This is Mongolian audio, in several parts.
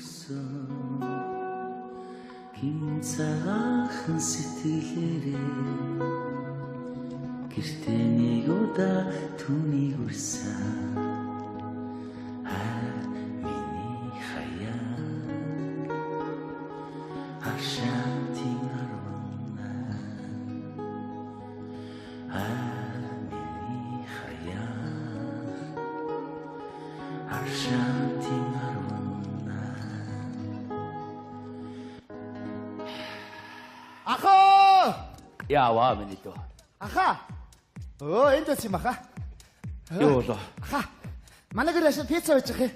өгсөн гин цагаахан сэтгэлээрээ гэртээ нэг удаа түүнийг үрсэн хайр миний хаяа Аршантин 18 хайр миний хаяа Аршантин 18. Ахаа! Яаваа миний дөө. Ахаа. Өө энд байсан юм аха. Юу болоо? Ахаа. Манай гэр ашин пицца байж байгаа юм.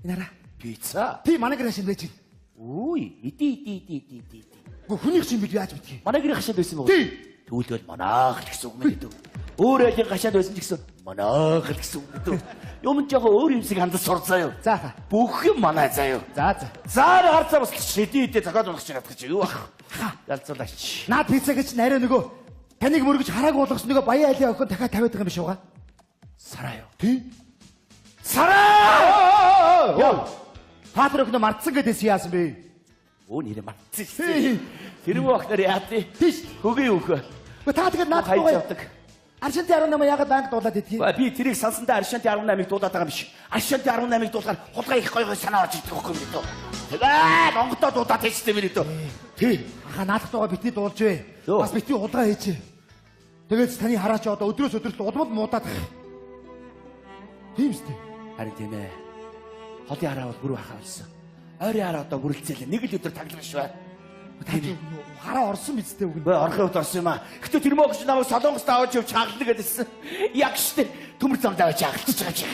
Энэ хараа. Пицца? Тий, манай гэр ашин байж байна. Үгүй, иди иди иди иди иди. Гү хүнийх чинь бид яаж мэдгийг. Манай гэр хашаад байсан юм уу? Тий. Тэгвэл бол манаах л гэсэн үг миний дөө. Өөр айлын гашаад байсан ч гэсэн манаах л гэсэн үг миний дөө. Юм жоохон өөр юмсыг хандаж сурцаа юу. За ахаа. Бүх юм манай заа юу. За за. За харцаа бас шиди иди зохиол болгох чинь гадах чи юу ах. Ялцуулаач. Наад пицца гэж нарай нөгөө таныг мөргөж харааг болгосон нөгөө баян айлын охин дахиад тавиад байгаа юм биш угаа? Сараа юу. Тий. Сараа! Йоо. Та тэр охиноо мартсан гэдээс яасан бэ? Өө нэрээ мартсан шүү дээ. Тэр мөө охиноор яа тий? Тийш. Хөгийн өхөө. Гэхдээ та тэгээд наад хайж дуугаа явдаг. Аршинтын 18 яагаад банк дуулаад идэх юм? Би тэрийг сансандаа Аршанти 18-ыг дуулаад байгаа юм биш. Аршанти 18-ыг дуулахаар хулгай их гой гой санаа орж ирдэг байхгүй юм дөө. Тэгээд онгодоо дуудаад хийжтэй миний дөө. Тий. Аха наадах дуугаа битгий дуулж вэ. Зөө. Бас битгий хулгай хийж. Тэгээд таны хараач одоо өдрөөс өдөрт улмад муудаад байх. Тийм үстэй. Харин тийм ээ. Холын хараа бол бүрүү хахаа болсон. Ойрын хараа одоо бүрэлцээлээ. Нэг л өдөр таглах шүү. Та хараа орсон биз дээ үг нь. Бөө орохын үед орсон юм аа. Гэтэ тэр мөгч намайг Солонгост аваад явж хагална гэдээсэн. Яг штэ төмөр замд аваад хагалчих байгаа чих.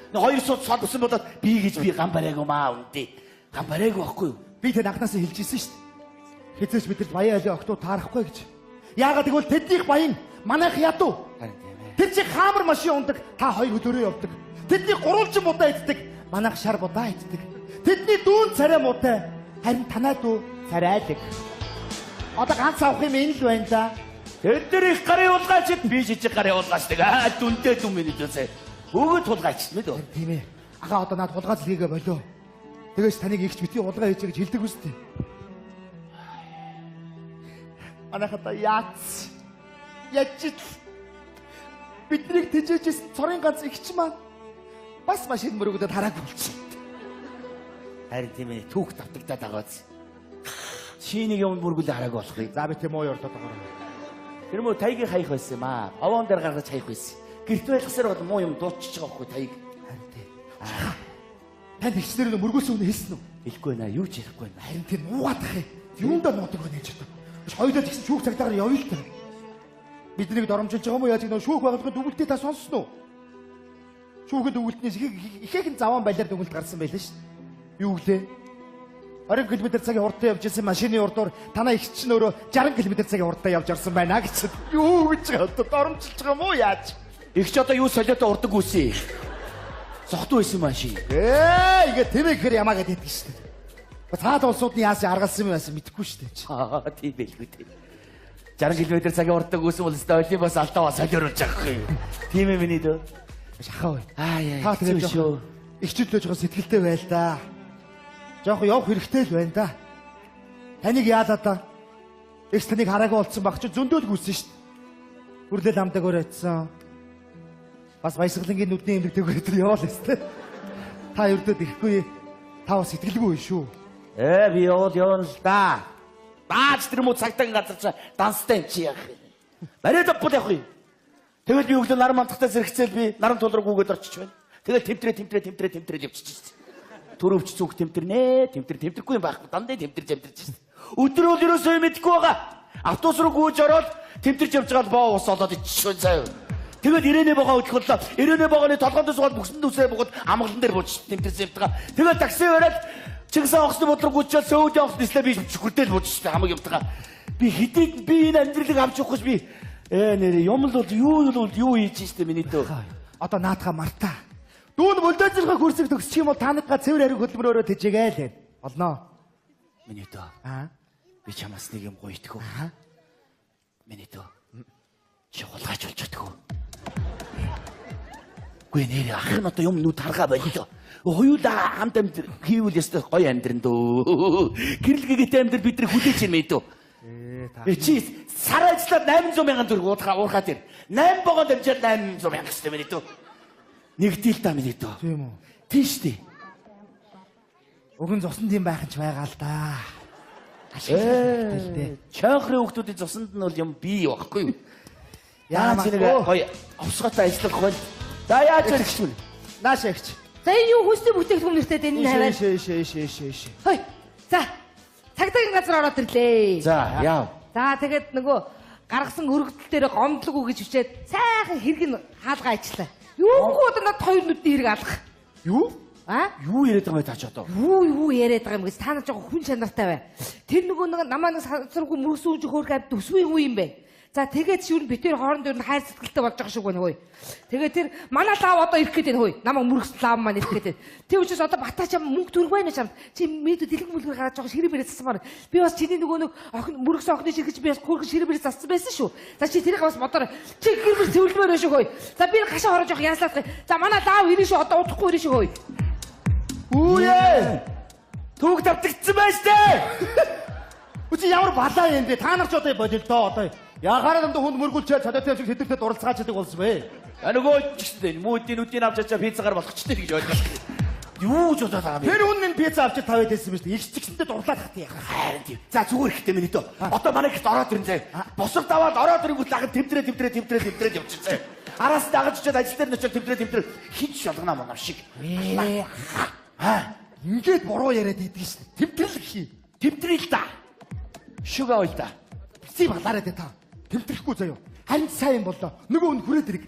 Нэг хоёр сууд солбсон болоод би гэж би гам бариаг юм аа үндэ. Гам бариаг байхгүй юу? Би тэнд анхнаасаа хэлж ирсэн шүү дээ. Хэзээч бидэнд баян айлын октоо таарахгүй гэж. Яагаад гэвэл тэднийх баян манайх ядуу. Харин тийм ээ. Тэр чинь хаамар машин ундаг, та хоёр хөлөөрөө явдаг. Тэдний гурвалжин будаа иддэг, манайх шар будаа иддэг. Тэдний дүүн царай муутай, харин танай дүү царайлаг. Одоо ганц авах юм энэ л байна да. Тэд нар их гарын хулгайчд би жижиг гарын хулгайчдаг. Аа дүнтэй дүн миний дүүсээ. Бүгд хулгайчд мэд үү? Тийм ээ. Ахаа одоо над хулгай зэлгээгээ болоо. Тэгээс таныг ихч битгий хулгай хийж гэж хэлдэг үстэй. Манайх одоо яац. Ячил. Биднийг тэжээжсэн цорын ганц ихч маань бас машин мөрөгдөд харааг болчихсон. Харин тийм ээ түүх давтагдаад байгаа биз. Чи нэг юм мөргөл харааг болох юм. За би тийм уу ёрдоод байгаа. Тэр мөө тайгийг хаях байсан юм аа. Овоон дээр гаргаж хаях байсан. Гэрт байлгасаар бол муу юм дуучиж байгаа байхгүй тайг. Харин тийм. Танд ихчнэр нөө мөргөөсөн үнэ хэлсэн үү? Хэлэхгүй наа юу ч ярихгүй наа. Харин тийм нуугаадах юм. Юундаа нуудаг вэ гэж одоо. Хоёулаа тэгсэн шүүх цагдаагаар явъя л та. Биднийг доромжилж байгаа юм уу яаж нөө шүүх байгууллагын дүгнэлтээ та сонссон уу? Шүүхийн дүгнэлтнээс ихээхэн заван балиар дүгнэлт гарсан байлаа шүү дээ. Юу гэлээ? 20 км цагийн хурдтай явж исэн машины урдуур танаа их чинь өөрөө 60 км цагийн хурдтай явж орсон байна гэж. Юу гэж байгаа одоо доромжилж байгаа юм уу яаж? Их ч одоо юу солиотой урдаг үсэ. Зохтуу байсан машин. Ээ ингээ тэмээ гэхэр ямаа гэдэг шүү дээ. Цаад улсуудны яасан аргалсан юм байсан мэдэхгүй шүү дээ. Аа тийм байлгүй дээ. 60 км цагийн урддаг үсэн бол өстой Олимпос алдаа солиоруулж байгаа юм. Тийм ээ миний дөө. Шахаа бай. Аа яа. Та тэгээд шүү. Ихчүүдлээ жоохон сэтгэлтэй байл да. Жоохон явах хэрэгтэй л байна да. Таныг яалаа да. Их таныг хараагүй болцсон баг чи зөндөөл гүйсэн шүү дээ. Хүрлэл амдаг өөр очсон. Бас баясгалангийн нүдний эмнэлэг төгөөд яваал өстэй. Та ердөөд ихгүй. Та бас сэтгэлгүй шүү. Ээ би явуул явна л да. Баач тэр муу цагтан газар чи данстай юм чи яах юм. Бариад авбал явах юм. Тэгэл би өглөө наран мандахтай зэрэгцээл би наран тул руу гүгээд орчиж байна. Тэгэл тэмтрээ тэмтрээ тэмтрээ тэмтрээ явчихж. Төрөвч зүг тэмтэрнэ, тэмтэр тэмтэргүй юм байхгүй. Дандаа тэмтэрч тэмтэрч шээ. Өдөр бол ерөөсөө юм мэдэхгүй байгаа. Автобус руу гүйж ороод тэмтэрч явж байгаа л боо ус олоод иччихвэн заяа. Тэгэл ирээнэ богоо хөдлөхлөө. Ирээнэ богооны толгойн дэс суугаад бүхсэн нүсээ богод амгалан дээр бууж тэмтэрсэн юмтгаа. Тэгэл такси бариад Чингис онгоцны бодлого гүйчээд сөөдийн онгоц нислээ би чүхэртэл бууж шээ хамаг юмтгаа. Би хэдийд би энэ амьдралыг авч явах гэж би нэрээ юм л бол юу л юу хийж штэ миний дөө. Одоо наадхаа мартаа. Дүүн бульдозерхаа курсыг төгсчих юм бол та надгаа цэвэр хариу хөдөлмөрөөрөө тэжээгээл байна. Олноо. Миний дөө. Аа. Би чамаас нэг юм гоё итгэв. Миний дөө. Чи хулгайч болж чаддаг уу? Үгүй нэр ах нь одоо юм нүд харгаа боллоо. Хоёулаа хамт амьдр хийвэл ёстой гоё амьдран дөө. Гэрэл гэгээтэй амьдрал бид нар хүлээж юм ээ дөө. Та. Чи сар ажиллаад 800 мянган төгрөг уурхаа тэр. 8 богоон дамжаад 800 мянга гэсэн миний дөө. Нэгдэл та миний дөө. Тийм үү. Тийм шүү дээ. Уг нь зусан тийм байх нь ч байгаа л да. Ашиглах хэрэгтэй л дээ. Чойхрын хүмүүсийн зусанд нь бол юм бий байхгүй юу? Яа Яаж нэг гоё овсготой ажиллах бол. За яаж вэ гэж юм. Нааш ягч. За энэ юу хүнсний бүтээгдэхүүн нэртэй энэ хаваа. Ишээ ишээ ишээ ишээ ишээ. Хой. За. Цагдаагийн газар ороод ирлээ. За яав. За тэгээд нөгөө гаргасан өргөдөл дээр гомдлого гэж бичээд сайхан хэрэг нь хаалгаа ажиллаа. Юугүй одоо над хоёр нүдний хэрэг алах. Юу? А? Юу яриад байгаа юм бэ та ч одоо? Юу яриад байгаа юм гэж та нар жоохон хүн чанартай бай. Тэр нөгөө нэг намаа нэг сансаргүй мөргсөн үжи хөөрх амьд төсвөө юм бэ. За тэгээд ч юу н битэр хооронд ер нь хайр сэтгэлтэй болж байгаа шиг байна хөөе. Тэгээд тэр манай лав одоо ирэх гээд байна хөөе. Намайг мөргсөн лав маань ирэх гээд байна. Тэр учраас одоо батаа чам мөнгө төрөх байна чам. Чи мэдүү дэлгэн мүлгэр гараад жоохон ширээ бэрээ засмаар. Би бас чиний нөгөө нэг охин мөргсөн охины ширхэж би бас хөөрхөн ширээ бэрээ зассан байсан шүү. За чи тэрийг бас бодоор чи гэр бүл цэвэрлэмээр байна шүү хөөе. За би гашаа хороо жоох яаслаах. За манай лав ирнэ шүү одоо удахгүй ирнэ шүү хөөе. Үүе! Түүг давтагдсан байж тээ. Үгүй чи ямар балаа юм бэ? Та нар ч одоо болилдоо одоо. Ягаараа дандаа хүнд мөргүүлчээд цадаатай юм шиг тэдэртэй дурлцгаачдаг болсон бэ. А нөгөө ч гэсэн мүүдийн нүдийг авч ачаа пиццагаар болгочтой гэж ойлгож. Юу ч бодоод байгаа юм бэ? Тэр хүн нь пицца авчид тавиад байсан биз дээ. Их ч гэсэндээ дурлаад хат яах. Харин тийм. За зүгээр ихтэй миний дөө. Одоо манай гэрт ороод ирэн зэ. Босго даваад ороод ирэнгүүт лаган тэмдрээ тэмдрээ тэмдрээ тэмдрээ явчих зэ. Араас дагаж очиад ажил дээр нь очиад тэмдрээ тэмдрээ хин ч шалгана маа шиг. Аа. Ингээд буруу яриад идэг шин. Тэмтрэл гэх юм. Тэмдрээ л да. Шүгэ ойл да. Бици балаараа дээ та. Тэмтрэхгүй заяо. Харин сайн юм боллоо. Нөгөө хүн хүрээд ирэг.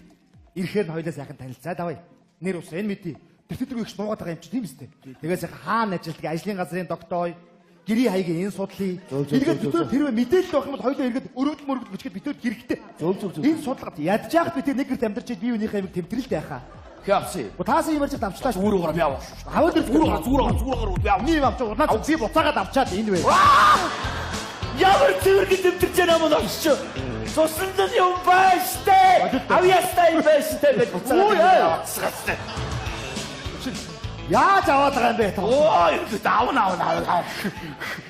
Ирэхээр нь хоёлаа сайхан танилцаа даваа. Нэр ус энэ мэдий. Тэр тэдрүү их нуугаад байгаа юм чи тийм үстэй. Тэгээ сайхан хаана ажилтдаг ажлын газрын доктор гэрийн хаягийн энэ судлаа. Эргээд бид тэрвээ мэдээлэл авах юм бол хоёлаа эргээд өрөвдөл мөрөвдөл бичгээд бид хэрэгтэй. Зөв зөв зөв. Энэ судалгаад ядж яах би тэр нэг гэрт амьдарч бие биенийхээ амиг тэмтрэлтэй байхаа. Хявси. Таасан юм ярьж авчлаа шүү. Зүгээр угаар би авах. Аваад ир Зүгээр угаар зүгээр угаар зүгээр угаар би авах. Миний юм авч унаа би буцаагаад авчаад энэ вэ. Ямар цэвэрхэн тэмтэрч яана мөн авч. Цуснд нь юм байна штэ. Авьяастай юм байна штэ гэж буцаагаад авчихсан. Яаж аваад байгаа юм бэ та? Ой, давна авна авна.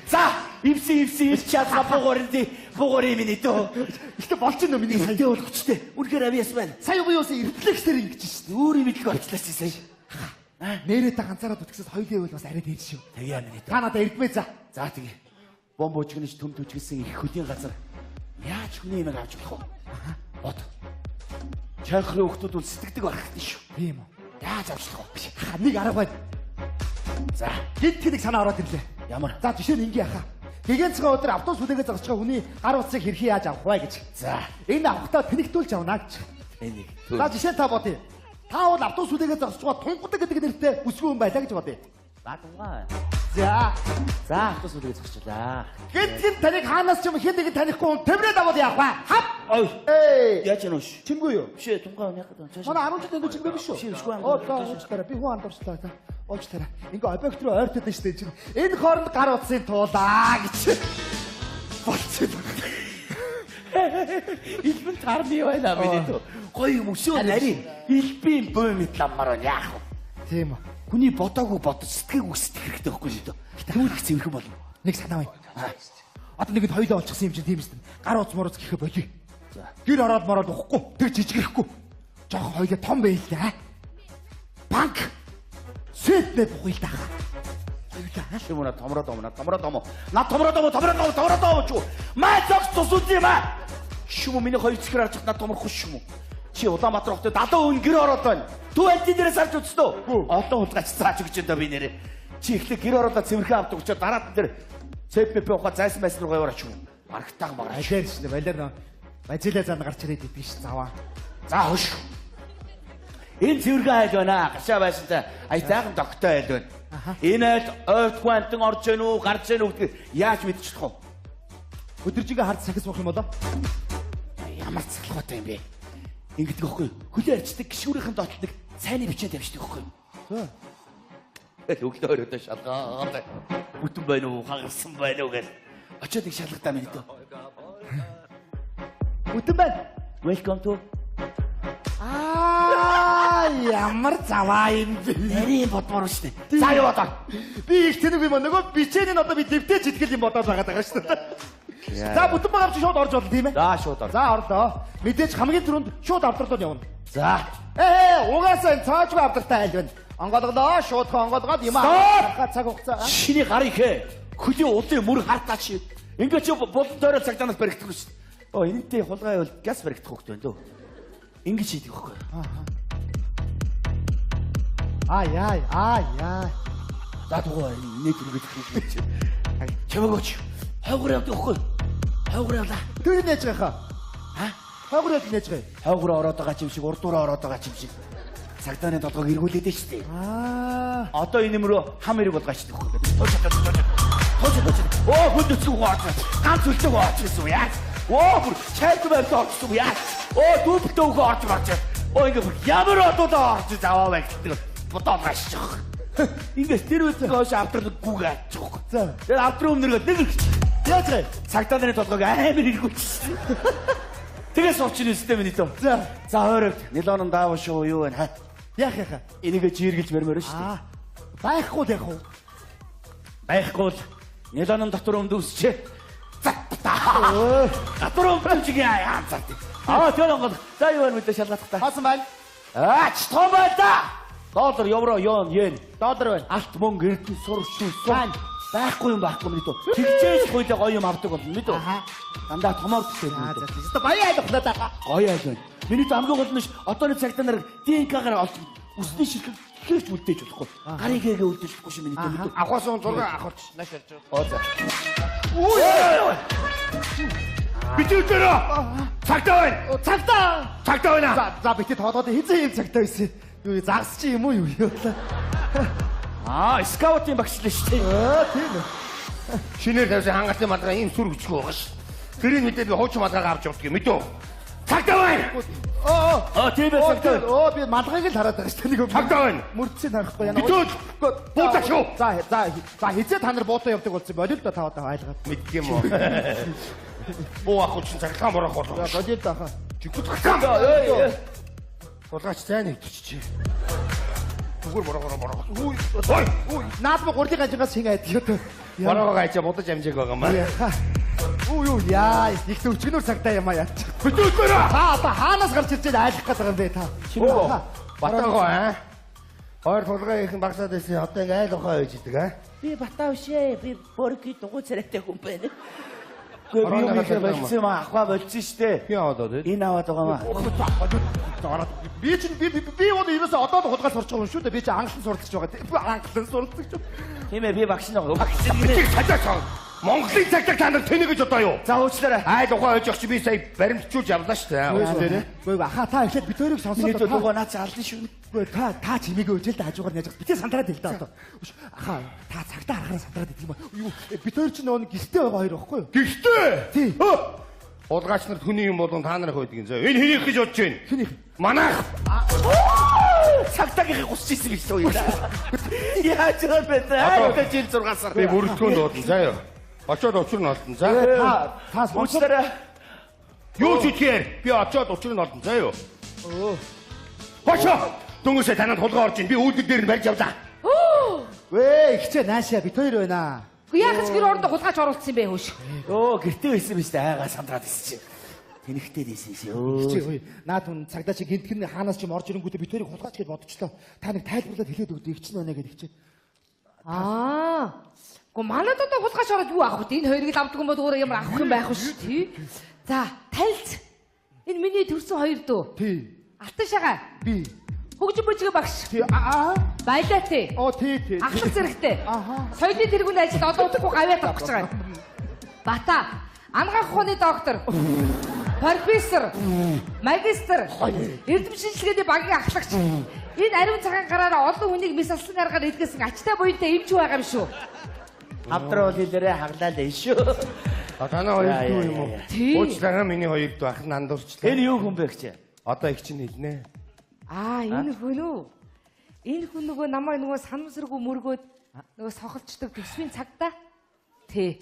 За, ивси ивси ивч чадгаа бугуурын бугуурын миний дөө. Ихтэй болж байна уу миний сая? Ихтэй болгочтой. Үнэхээр авьяас байна. Сая би юусэн рефлексээр ингэж шин. Өөр юм идэх болчлаа чи сая. Нэрээ та ганцаараа зүтгсээс хоёулын үйл бас арай дээр шүү. Тэгээ миний дөө. Та надад эрдмээ за. За тэгээ. Бомб бужигнаж төм төжгөлсөн их хөлийн газар яаж хүний юм авч болох вэ? Бод. Чайхрын хүмүүс бол сэтгэдэг байх хэрэгтэй шүү. Тийм үү. Яаж авч болох вэ? Ха нэг арга байна. За, Гинт нэг санаа ороод ирлээ. ямар? За жишээ нь ингээ яхаа. Гэгээнцгийн өдөр автобус хүлээгээ зогсож байгаа хүний гар утсыг хэрхэн яаж авах вэ гэж. За, Энэ авахтаа тэнэгтүүлж авна гэж. энийг. За жишээ та бодъё. Та бол автобус хүлээгээ зогсож байгаа тунгадаг гэдэг нэртэй бүсгүй хүн байлаа гэж бодъё. За, тунгаа. За. За, автобус хүлээгээ зогсчлаа. Гинт гинт таныг хаанаас ч юм хэн нэгэн танихгүй хүн тэмрээд аваад явах ба. Хап. Ой, Эй. яаж яах вэ? Чимгүй юу? Биш ээ, тунгаа яах гэдэг вэ? Манай 10 жил өнгө чимгүй биш үү? Биш, бишгүй. Оо, за уучлаарай. Би хүн андуурчлаа. За, уучлаарай. Ингээ объект руу ойртоод байна шүү дээ чинь. Энэ хооронд гар утсын туулаа гэж. Болцсон. Илбэн тарны байна миний дөө. Гоё юм өсөө нарийн. Илбийн бөө мэт ламмаар байна яах вэ? Тийм үү. Хүний бодоогүй бодож сэтгээг сэтгэх хэрэгтэй байхгүй юу дөө. Тэгвэл их цэвэрхэн болно. Нэг санаа байна. Одоо нэгэнд хоёлоо олчихсан юм чинь тийм үст. Гар утас морууц гэхэ болиё. За. Гэр ороод мороод ухахгүй. Тэр жижигрэхгүй. Жохон хоёлоо том байл да. Банк. Сэднэ бугуйл та. Хоёлаа. Шимуна томроо томно томроо томо. На томроо томо томроо томо томроо томо чүү. Маа зогс тус үзье маа. Шүмү миний хоёр цэхэр харж над томрохгүй шүмү. Чи Улаанбаатар хотод 70% гэр ороод байна. Төв альтын дээрээс харж үзсэн үү? Олон хулгайч зааж өгч энэ би нэрээ. Чи эхлээ гэр ороодоо цэвэрхэн авдаг учраас дараа нь тэр ЦПП ухаа зайсан байсан руу яваарч юм. Барагтаан багаа. Балер шнэ балер нөө. Базилаа зан гарч ирээд идэг ш заваа. За хөш. Энэ цэвэрхэн айл байна. Гашаа байсантай аятайхан догтой айл байна. Энэ айл ойртгүй амтан орж гэнэ үү, гарч гэнэ үү гэдгийг яаж мэдчих вэ? Өдөржингөө хард сахис суух юм болоо? Ямар цахилгаатай юм бэ? Ингэдэг байхгүй юу? Хөлөө арчдаг гişүүрийнхэн доотлог нэг цайны бичээ тавьчихдаг байхгүй юу? За. Өглөө өрөөдөө шалгаад бүтэн байна уу, хагарсан байна уу гэж очиод нэг шалгадаа минь дөө. Бүтэн байна. Welcome to Аа, Аа ямар заваа юм бэ? Нарийн бодмоор шүү дээ. За юу бодоо. Би их тэнэг юм нөгөө бичээний одоо би дэвтэж итгэл юм бодоод байгаа даа шүү дээ. За бүтэн байгаа юм чи шууд орж болно тийм ээ? За шууд ор. За орлоо. Мэдээж хамгийн түрүүнд шууд авдралууд явна. За. Угаасаа энэ цаашгүй авдралтай айл байна. Онгоолголоо, шуудхан онгоолгоод юм аа. Цаг хугацаа. Чиний гар ихэ. Хөлийн улын мөр хартаа чи. Ингээ чи булан тойрол цагдаараас баригдах шүү дээ. Оо энэтэй хулгай бол газ баригдах хөвгт байна дөө. Ингэж хийдэг байхгүй. Аа яа, аа яа. За тугай нэг үргэлж хийх. Чамаач. Хойгоор явдаг байхгүй. Хойгоор явлаа. Тэр нээж байгаа хаа? Аа? Хойгоор явдаг нээж байгаа. Хойгоор ороод байгаа юм шиг, урдуураа ороод байгаа юм шиг. Цагдааны толгойг эргүүлээд шүү дээ. Аа. Одоо энэ мөрөө хам эрэг болгооч байхгүй. Тууч тууч тууч. Тууч тууч. Оо хүн төцөг хооч. Ганц үлдэг хооч гэсэн яа. Оо бүр чайд барьд орчихсон яа. Оо дүүбэлтэй өөхөө орж орж. Оо ингээ бүр ямар одуудаа орж заваа байдаг. Бодоо гашчих. Ингээс тэр үеийн хойш авдрал гүг аачих. За. Тэр авдрын өмнөргөө нэг ирэх. Яаж вэ? Цагдаа нарын толгойг амар эргүүлчихсэн. Тэгээс уучин систем миний төө. За. За хойрогд нэлон даав шүү юу вэ? Яах яах? Энийгээ жиргэлж барьмаар шүү дээ. Аа. Байхгүй л яах вэ? Байхгүй л нэлон дотор өмд үсчээ. За. Дотор өмд чиг яа за. Аа тэр онгол. За юу вэ мэдээ шалгаадах та. Хасан байна. Аа ч том байна да. Доллар, евро, йон, йен. Доллар байна. Алт мөнгө эрдэнэ сур шүү. Байна. Байхгүй юм байхгүй мэдээ. Тэгчээж хуйлаа гоё юм авдаг болно мэдээ. Дандаа томоор төсөөл Аа мэдээ. за. Өстө баян айл ухлаа та. Гоё айл байна. Миний төө хамгийн гол нь одооны цагтаа нар ДНК-гаар олж үсний ширхэг хэрч үлдээж болохгүй. Гарын гээгээ үлдээж болохгүй шүү миний төө мэдээ. Авахаас он 6 авахч нааш ярьж байгаа. Оо за. Үу. Бити өдөрөө. Цагтаа байна. Цагтаа. Цагтаа байна. За за бити тоодоод хизээ юм цагтаа байсан. Юу загас чи юм уу юу юу та. Аа, скаутын багш л шүү дээ. Аа тийм үү. Шинээр тавьсан хангалтын малгай ийм сүр хүчгүй байгаа ш. Тэрийг мэдээ би хуучин малгайгаа авч явдаг юм мэдөө. Цагтаа байна. Оо. Аа, тийм ээ цагтаа. Оо би малгайг л хараад байгаа шүү дээ. Нэг Цагтаа байна. Мөрдсөн харахгүй яна. Битүүл. Буута шүү. За за за хизээ та нар буута явдаг болсон болио л да та одоо айлгаад. Мэддэг юм уу? Буу ах чинь цаглаан борох болов. За болио л да хаа. Жиггүй цагтаа. Хулгайч зайн нэгтчихжээ. Зүгээр борогоороо бороо. Үй. Ой. Үу наадма гурлын гажигаас хин айдаг юу. Борогоо гайчаа будаж амжааг байгаа маа. Үу юу яа их төвчгнөр цагтаа юм а яачих. Битүүл өдөрөө. Та одоо хаанаас гарч ирж байна айлах гээд байгаа юм бэ та? Оо. Батаго аа. Хоёр хулгай их багсаад байсан. Одоо ингээ айл ухаан байж идэг аа. Би батаа бишээ. Би борги дугуй царайтай хүн байна. Гүй би юм ихэ болцсон юм аа. Ахва болцсон шүү дээ. Би аваад одоо. Энэ аваад байгаа маа. Би чинь би би бол ерөөсөө одоо л хулгай сурч байгаа юм шүү дээ. Би чинь англин суралцж байгаа. Би англин суралцж. Тийм ээ би багш нэг. Багш гинэ. Битгий цадаа цаа. Монголын цагтаа та нар тэнэ гэж одоо юу? За уучлаарай. Айл ухаан ойж чи би сая баримтжуулж явлаа шүү дээ. Үгүй ахаа та эхлээд бид хоёрыг сонсоод Миний дугуй наац алдан шүү. Үгүй та та чимээгээ үжил да хажуугаар няж битээ сандраад ил да одоо. Ахаа та цагтаа харахаар сандраад идэх юм ба. Юу бид хоёр чинь нөгөө гэрте байгаа хоёр байхгүй юу? Гэртээ. Тий. Хулгайч нар хүний юм болон та нарыг хойдог юм зөө. Энэ хэнийх гэж бодож байна. Хэнийх? Манайх. Цагтаагийнхыг гусч ирсэн гэж үү юм. Яаж юм бэ? Одоо жил 6 сар. Би бүрэлдэхүүн дуудана заа юу. Очоод учир нь олдно заа. Та та сонсоод Уучлаарай. Юу ч үтгээр би очоод учир нь олдно заа юу. Хошоо. Дөнгөсөө танад хулгай орж ин би үүлэг дээр нь барьж явлаа. Вэ ихчээ наашаа бид хоёр байна. Үгүй яах гэж гэр орондоо хулгайч оруулсан юм бэ хөөш. Өө гэртээ байсан биз дээ. Айгаа сандраад ирсэн чи. Тэнэгтэй дийсэн шүү. Ихчээ хөөе. Наад хүн цагдаа чи гинтгэн хаанаас ч юм орж ирэнгүүтээ бид хоёрыг хулгайч гэж бодчихлоо. Та нэг тайлбарлаад хэлээд өгдөө ихч нь байна гэдэг ихчээ. Аа. Гэхдээ манад одоо хулгайч ороод юу авах вэ? Энэ хоёрыг л авдаг юм бол өөрөө ямар авах юм байх вэ шүү тий. За, тальц. Энэ миний төрсэн хоёр дүү. Тий. Алтан шагаа. Би. Хөгжин бүжиг багш. Тий. Аа. Байлаа тий. Оо тий тий. Ахлах зэрэгтэй. Аха. Соёлын тэргүүний ажилд одоо удахгүй гавьяа авах гэж байгаа. Бата. Ангаах ухааны доктор. Профессор. Магистр. Эрдэм шинжилгээний багийн ахлагч. Энэ ариун цагаан гараараа олон хүнийг мэс алсан аргаар илгээсэн ачтай буянтай эмч байгаа юм шүү. Хавдраа бол хэлээрээ хаглаа л шүү. А танаа хоёр дүү юм уу? Тий. Уучлаарай миний хоёр дүү ах нандуурчлаа. Энэ юу хүн бэ гэж? Одоо их чинь хэлнэ. Аа, энэ хүн үү? Энэ хүн нөгөө намайг нөгөө санамсаргүй мөргөөд нөгөө сохолчдог төсвийн цагтаа. Тий.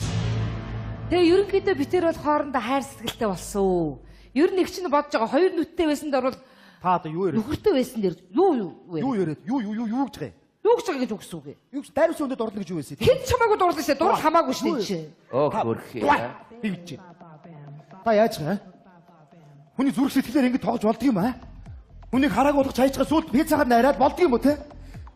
Тэгээ ерөнхийдөө битэр бол хоорондоо хайр сэтгэлтэй болсон. Ер нь их чинь бодож байгаа хоёр нүдтэй байсан дор бол Та одоо юу яриад? Нөхөртэй байсан дээр юу юу вэ? Юу яриад? Юу юу юу юу гэж байгаа юм? Юу гэж байгаа гэж үгсэн үг. Юу гэж дайруулсан хүндэд дурлна гэж юу байсан? Хэд ч хамаагүй дурлаа шээ. Дурл хамаагүй шээ чи. Өөх хөрхий. Би гэж. Та яаж байгаа? Хүний зүрх сэтгэлээр ингэж тоглож болдго юм аа? Хүнийг харааг болгож хайж байгаа сүлд пиццагаар найраад болдго юм уу те?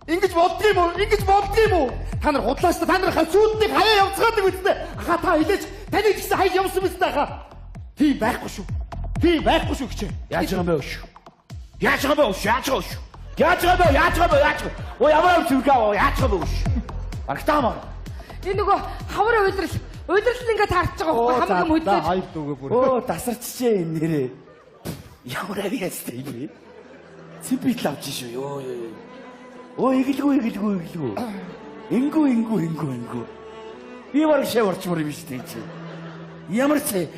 Ингэж болдго юм уу? Ингэж болдго юм уу? Та нар худлаач та нар сүүлднийг хаяа явцгаадаг үстэ. Аха та хэлээч таныг ч гэсэн хайж явсан биз дээ аха. Тийм байхгүй шүү. Тийм байхгүй шүү гэж. Яаж байгаа юм бэ өш? Яаж байгаа юм бэ өш? Яаж байгаа өш? Яаж байгаа юм бэ? Яаж байгаа юм бэ? Яаж байгаа? Өө ямар зүрх аа? Яаж байгаа юм бэ өш? Барагтаа маа. Энэ нөгөө хаврын уйлрал уйлрал ингээд таарч байгаа байхгүй хамаг юм хөдлөөд. Хоёр дүүгээ бүр. Өө тасарчжээ энэ нэрээ. Ямар авиастай юм бэ? Цэмбит авч шүү. Йоо ёо. Өө эгэлгүй эгэлгүй эгэлгүй. Ингүү ингүү ингүү ингүү. Би бараг шав орчмор юм шүү дээ чи. Ямар ч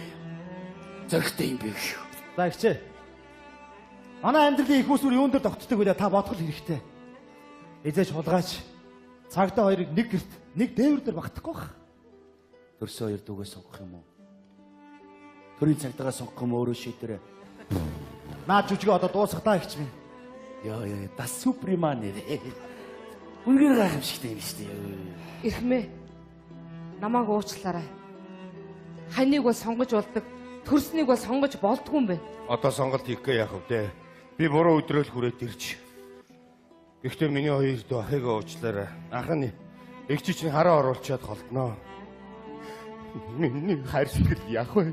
зөрөгтэй юм бэ шүү. За ихчээ. Манай амьдралын их усүр юун дээр тогтдог вэ? Та бодох хэрэгтэй. Эзэж хулгайч цагдаа хоёрыг нэг гэрт нэг дээвэр дээр багтахгүй бах. Төрсөн хоёр дүүгээ сонгох юм уу? Төрийн цагдаагаа сонгох юм өөрөө шийдэрэ. Наа жүжигээ одоо дуусгах та ихч минь. Йоо ёо, да супримаа нэрээ. Үнгээр гайхамшигтай юм шүү дээ. Ирхмээ. Намайг уучлаарай. Ханыг бол сонгож болдог. Төрснийг бол сонгож болдгүй юм бэ. Одоо сонголт хийхгүй яах вэ? Би буруу өдрөөл хүрээд ирж. Гэхдээ миний хоёр дүү ахыг уучлаарай. Ах нь эгч чинь хараа оруулчаад холдноо. Миний хайр сэтгэл яах вэ?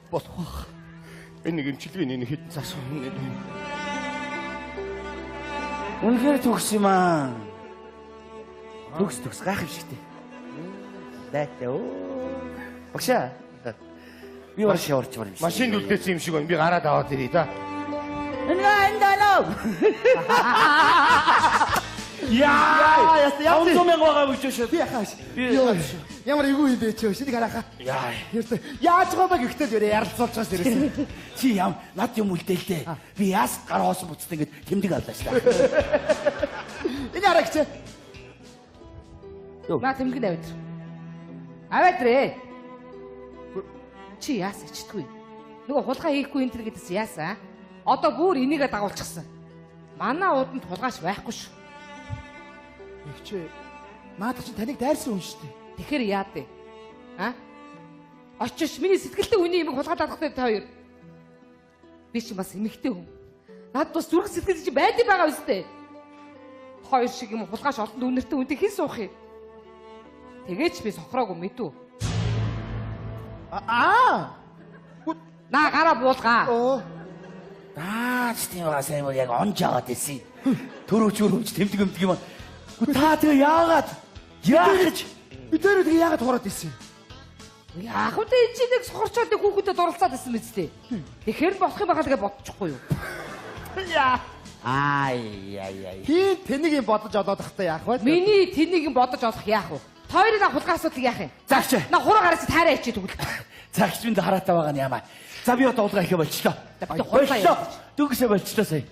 Болох бах. Энэ нэг эмчилгээний нэг хитэн цас өмнө. Үнэхээр төгс юм аа. Төгс төгс гайхамшигтай. Дайтай өө. Багшаа. Би бараг шаварчмаар юм шиг. Машинд үлдээсэн юм шиг байна. Би гараад аваад ирье та. Энэ далаа. Яа, яа, 500 мянга байгаа гэж шүү. Би яхаа. Ямар эвгүй юм бэ чи? Шинийг харааха. Яа. Яаж байгаа бэ гэхдээ л ярилцуулж байгаа сэрээс. Чи ям над юм үлдээл дээ. Би яас гар хоосон буцтай ингэж тэмдэг авлаа шүү дээ. Энэ хараа гэж. Наа тэмдэг нь аваад. Аваад рээ. Чи яас ичдэггүй. Нөгөө хулгай хийхгүй энэ төр гэдээс яасан? Одоо бүр энийгээ дагуулчихсан. Манай ууданд хулгайч байхгүй шүү. Ихчээ. Наадах чинь таныг дайрсан хүн шүү дээ. Тэгэхээр яа дээ? А? Очиж миний сэтгэлтэй хүний юм хулгайлах гэдэг та хоёр. Би чи бас эмэгтэй хүн. Над бас зүрх сэтгэл чи байдсан байгаа үстэй. Хоёр шиг юм хулгайч олон үнэртэй хүнтэй хэн суух юм? Тэгээч би сохроогүй мэдүү. Аа. Наа гараа буулгаа. Оо. Наач тийм байгаа сайн яг онж аваад ирсэн. Төрөөч өрөөч тэмдэг өмдөг юм. Гү та тэгээ яагаад яах гэж Би дээр тэгээ яагаад хуураад ирсэн юм? Яах вэ? Энэ чинь нэг сохорчоод нэг хүүхүүдэд дурлцаад байсан мэт дээ. Тэгэхээр болох юм байгаа л гэж бодчихгүй юу? Яа. Ай яй яй. Хин тэнийг юм бодож олоод тахтай яах вэ? Миний тэнийг юм бодож олох яах вэ? Та хоёрын на хулгай асуудал яах юм? Загч. На хуруу гараас таараа ичээ тэгвэл. Загч минь хараатай байгаа нь ямаа. За би одоо хулгай хийх болчлоо. Хулгай Дөнгөсөө болчлоо сая.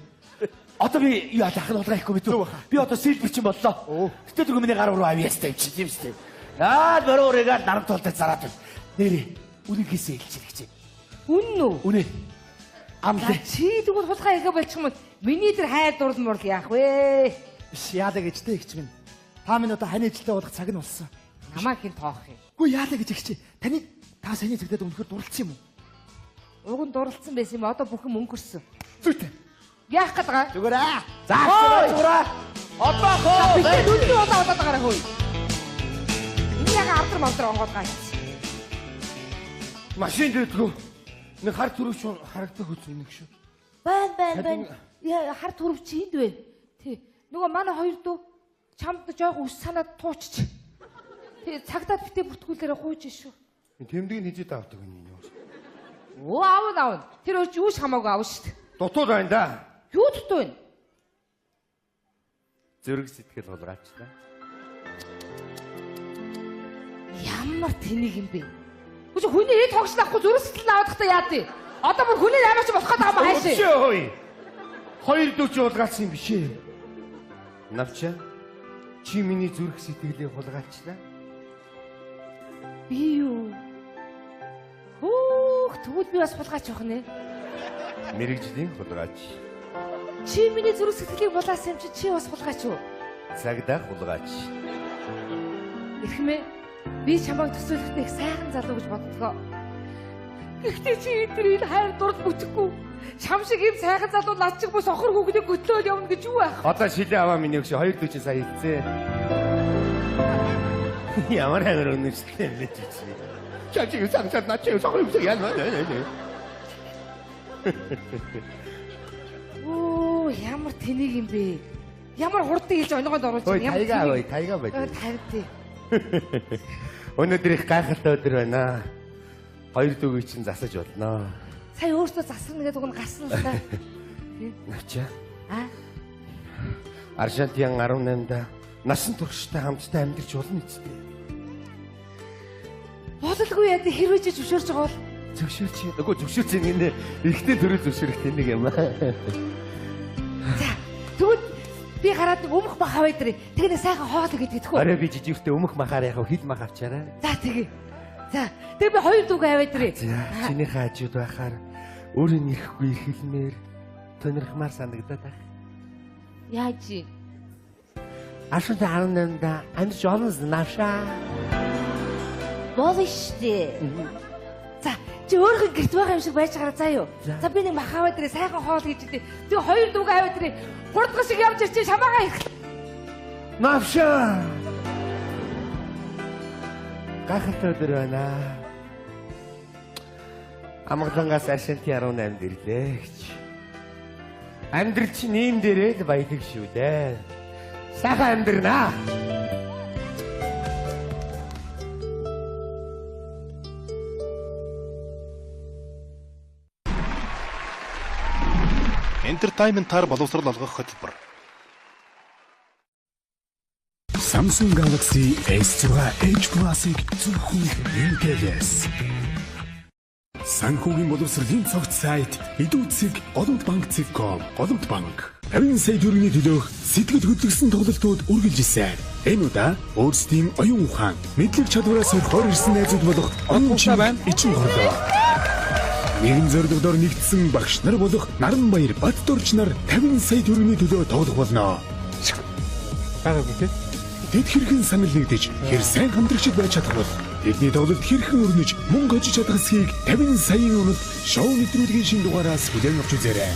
Одоо би юу яах нь хулгай хийхгүй мэдүү. Би одоо сэлбэр чинь боллоо. Гэтэ түрүү миний гар руу авьяастай юм чи тийм үстэй. Аа бороо өрөөг наран тултай зараад байна. Нэрээ үнэнгээсээ хэлж ирэх чи. Үнэн үү? Үнэ. Амлаа. Чи тэгвэл хулгай хийхэ болчих юм бол миний тэр хайр дурлал мурал яах вэ? Биш яалаа гэж тэ ихч минь. Та минь одоо хань ажилдаа болох цаг нь болсон. Намайг хэн тоох юм? Үгүй яалаа гэж ихч. Таны та саяны цэгдээд үнэхээр дурлцсан юм уу? Уг нь дурлцсан байсан юм одоо бүх юм өнгөрсөн. Зүйтэй. Яах гээд байгаа? Зүгээр аа. За зүгээр аа. Одоо хоо. Бид нүдний удаа удаад байгаарай хөөе. Энэ яг ардар мавдар онгоод гай. Машинд үүдгүү. Нэг хар түрүүч харагдах үз нэг шүү. Байн байн байн. Яа хар түрвч энд байна. Тий. Нөгөө манай хоёр дүү чамд жоох ус санаад туучч. Тий цагдаад битээ бүртгүүлээрэ гуйж шүү. Тэмдэг нь хизээд авдаг юм юу? Өө аав аав. Тэр өөр чи юу ч хамаагүй аав шүү дээ. Дутуу байна да. Юу дутуу вэ? Зүрх сэтгэл хулгайчлаа. Ямар тэнийг юм бэ? Үгүй хүний эд тогш авахгүй зүрх сэтгэл нь авахдаа яа дий? Одоо бүр хүний амаач болох гээд байгаа юм хаашаа? Ой. Хоёр дүү чи хулгайлсан юм биш ээ. Навчаа. Чи миний зүрх сэтгэлийг хулгайлчлаа. Би юу? Хөөх тэгвэл би бас хулгайч явах нэ. Мэргэжлийн хулгайч. Чи миний зүрх сэтгэлийг булаасан юм чи чи бас хулгайч уу? Цагдаа хулгайч. Эрхмээ би чамайг төсөөлөхдөө их сайхан залуу гэж боддгоо. Гэхдээ чи энэ хайр дурд бүтэхгүй. Чам шиг ийм сайхан залуу над чиг бус охор хүүхнийг хөтлөөл явна гэж юу байх? Одоо шилээ аваа миний өгш хоёр дүү чи сая хэлцээ. Ямар амар өнөмсөлтэй юм бэ чи. Чам чиг сагсаад над чиг сохор юм яа. Оо ямар тэнийг юм бэ? Ямар хурдан хэлж оногонд оруулж байна. Ямар тайга ой тайга байж. Тавьдээ. Өнөөдөр их гайхалтай өдөр байна. Хоёр дүүгийг чинь засаж болно. Сая өөртөө засарна гэдэг үг нь гарсан л та. Навчаа. Аа. Аржантин 18-да насан туршдаа хамтдаа амьдарч болно үсттэй. Бололгүй яа хэрвээ чи зөвшөөрч байгаа бол зөвшөөрч. Үгүй зөвшөөрч юм нэ. Ихтэй төрөл зөвшөөрөх тэнэг юм аа. За тэгвэл би гараад нэг өмх мах аваад ирээ. Тэгээ нэг сайхан хоол игээд идэхгүй. Орой би жижигтэй өмх махаар яг хил мах авчаарай. За тэгээ. За тэгээ би хоёр дүүгээ аваад ирээ. За чинийхээ хажууд байхаар өөрөө нэрэхгүй эрхэлмээр тонирхмаар санагдаад байх. Яаж юм? Ашигт 18-да амьд жолоос навшаа. Болно штэ. За чи өөрхөн гэрт байгаа юм шиг байж гараа заа юу. За би нэг мах аваад ирээ сайхан хоол хийж идэ. Тэгээ хоёр дүүгээ аваад ирээ. Хурдган шиг явж ирчих шамаагаа их. Навшаа. Гайхалтай өдөр байна. Амгалангаас Аршинтын 18-нд ирлээ гэж. Амьдрал чинь ийм дээрээ л баялаг шүү дээ. Сайхан амьдрнаа. Entertainment-аар боловсрол олгох хөтөлбөр. Samsung Galaxy S6 Edge Plus-ыг зөвхөн Intel-с. Санхүүгийн боловсролын цогц сайт Эдүүцэг Голомт банк.com Голомт банк 50 сая төгрөгийн төлөөх сэтгэл хөдлөсөн тоглолтууд үргэлжилсэн. Энэ удаа өөрсдийн оюун ухаан, мэдлэг чадвараас сөрөхөөр ирсэн найзууд болох оюун чинь ичин горлоо. Нэгэн зорилгодоор нэгдсэн багш нар болох Наранбаяр Баттурч нар 50 сая төгрөгийн төлөө тоглох болно. Байгаагүй тий. Тэд хэрхэн санал нэгдэж, хэр сайн хамтрагчид байж чадах бол тэдний тоглолт хэрхэн өрнөж, мөнгө хожиж чадах эсхийг 50 саяын үнэт шоу нэвтрүүлгийн шинэ дугаараас хүлээн авч үзээрэй.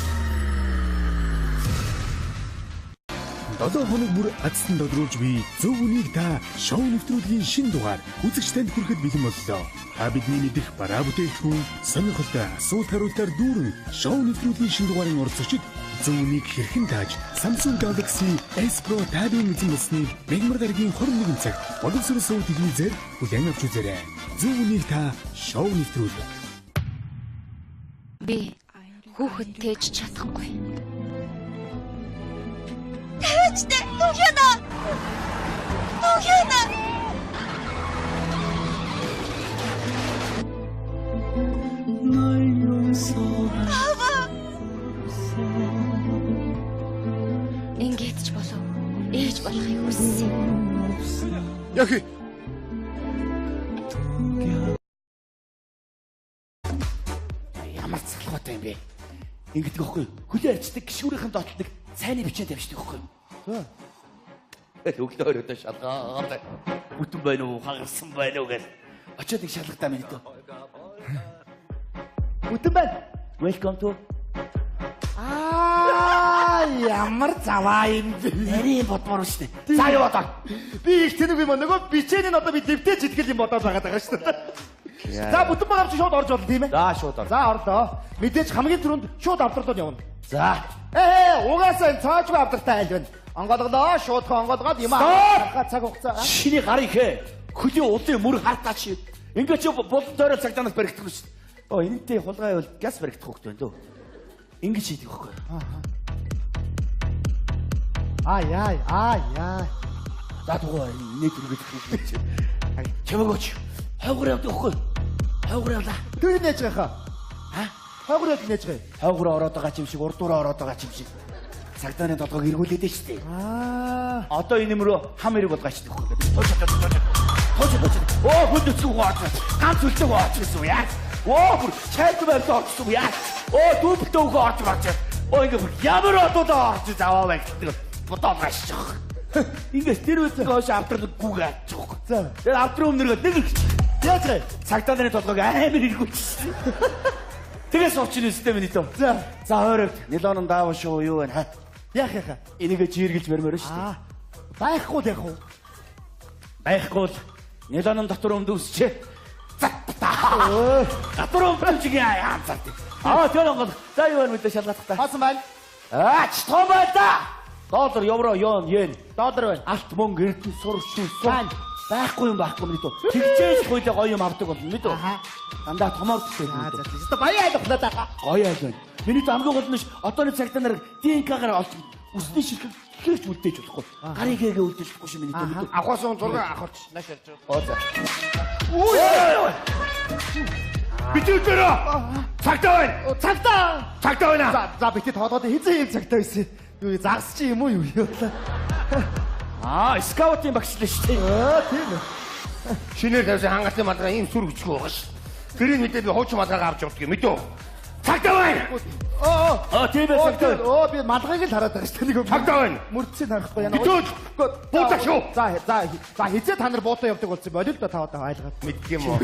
7 хоног бүр азтан тодруулж би зөв үнийг та шоу нэвтрүүлгийн шинэ дугаар үзэгч танд хүрэхэд бэлэн боллоо. Та бидний мэдэх бараа бүтээгдэхүүн, сонирхолтой асуулт хариултаар дүүрэн шоу нэвтрүүлгийн шинэ дугаарын оролцогчид зөв үнийг хэрхэн тааж Samsung Galaxy S Pro Tab-ын эзэн болсныг мягмар гарагийн 21 цагт боловсрол сувг телевизээр хүлээн авч үзээрэй. Зөв үнийг та шоу нэвтрүүлэг. Би хүүхэд тээж чадахгүй. Тавьчтай нүхэнэ. Нүхэнэ. Ингээд ч болов. Ээж болохыг хүссэн. Яхи. Ямар цалгаатай юм бэ? Ингэдэг байхгүй. Хөлөө арчдаг гişүүрийнхэн дотор нэг цайны бичээ тавьчихдаг байхгүй. Тэгэл өглөө өрөөдөө шалгаад бүтэн байна уу, хагарсан байна уу гэж очиод нэг шалгадаа минь дөө. Бүтэн байна. Welcome to. Аа ямар заваа юм бэ? Нарийн бодмоор шүү дээ. За юу бодоо. Би их тэнэг юм аа. Нөгөө бичээний одоо би дэвтэж итгэл юм бодоод байгаа даа шүү дээ. За бүтэн байгаа юм чи шууд орж болно тийм ээ? За шууд ор. За орлоо. Мэдээж хамгийн түрүүнд шууд авдралууд явна. За. Угаасаа энэ цаашгүй авдралтай айл байна. Онгоолголоо, шуудхан онгоолгоод юм аа. Цаг хугацаа. Чиний гар ихэ. Хөлийн улын мөр хартаа чи. Ингээ чи булан тойрол цагдаараас баригдах шүү дээ. Оо энэтэй хулгай бол газ баригдах хөвгт байна лөө. Ингэж хийдэг байхгүй. Аа яа, аа яа. За тугаа нэг төрөг гэж. Чамаг оч. Хойгоор явдаг байхгүй. Хойгоор явлаа. Тэр нээж байгаа хаа? А? Хойгоор явдаг нээж байгаа. Хойгоор ороод байгаа юм шиг, урдуураа ороод байгаа юм шиг. Цагдааны толгойг эргүүлээд шүү дээ. Аа. Одоо энэ нэмрөө хам эрэг болгоочдаг байхгүй. Тууч тууч тууч. Тууч тууч. Оо хүн төцсөн хооч. Ганц үлдээ хооч гэсэн үү яа? Оо бүр чайд барьд орчихсон яа? Оо дүүбэлтэй өгөө орж марч. Оо ингэ ямар одуудаа орж заваа байгадаг. Бодоо гашчих. Ингээс тэр үеийн хойш автрал гүг авчих. За. Тэр автрал өмнөргөө нэг их. Яаж вэ? Цагдаа нарын толгойг амар эргүүлчихсэн. Тэгээ суучин өстэй миний төө. За. За хойрогт нэлон даав шүү юу вэ? Яах яах? Энийгээ жиргэлж мөрмөр шүү дээ. Байхгүй л яах вэ? Байхгүй л нэлон дотор өмд үсчээ. Дотор өмд чиг яа зар. Аа тэр онгол. За юу вэ мэдээ шалгаадах та. Хасан байна. Аа ч том байна да. Доллар, евро, йон, йен. Доллар байна. Алт мөнгө эрдэнэ сур шүү. Байхгүй юм байхгүй мэдээ. Тэгчээс хөлөө гоё юм авдаг болно мэдээ. Дандаа томоор төсөө. Аа за. Өстө баян айл ухлаа та. Гоё айл байна. Миний хамгийн гол нь одооны цагтаа нар ДНК-гаар олж үсний ширхэг хэрэг ч үлдээж болохгүй. Гарын гээгээ үлдээж болохгүй шүү миний мэдээ. Авахаас он 6 авах болчих. Нааш ярьж байгаа. Оо за. Үу. Бити өдөрөө. Цагтаа байна. Цагтаа. Цагтаа байна. За за бити тоолоод хэзээ юм цагтаа байсан. Юу загас чи юм уу юу юу. Аа, скаутын багш л шүү дээ. Аа, тийм ээ. Шинээр тавьсан хангалтын малгай ийм сүр хүчгүй байгаа ш. Тэрийг мэдээ би хуучин малгайгаа авч явдаг юм мэдөө. Цагтаа байна. Оо оо тийм ээ цагтаа. Оо би малгайг л хараад байгаа шүү дээ. Нэг цагтаа байна. Мөрдсөний харахгүй яана. Мэдөө. Буудаг шүү. За за за хизээ та нар буудаа явдаг болсон болио л да та одоо айлгаад. Мэддэг юм уу?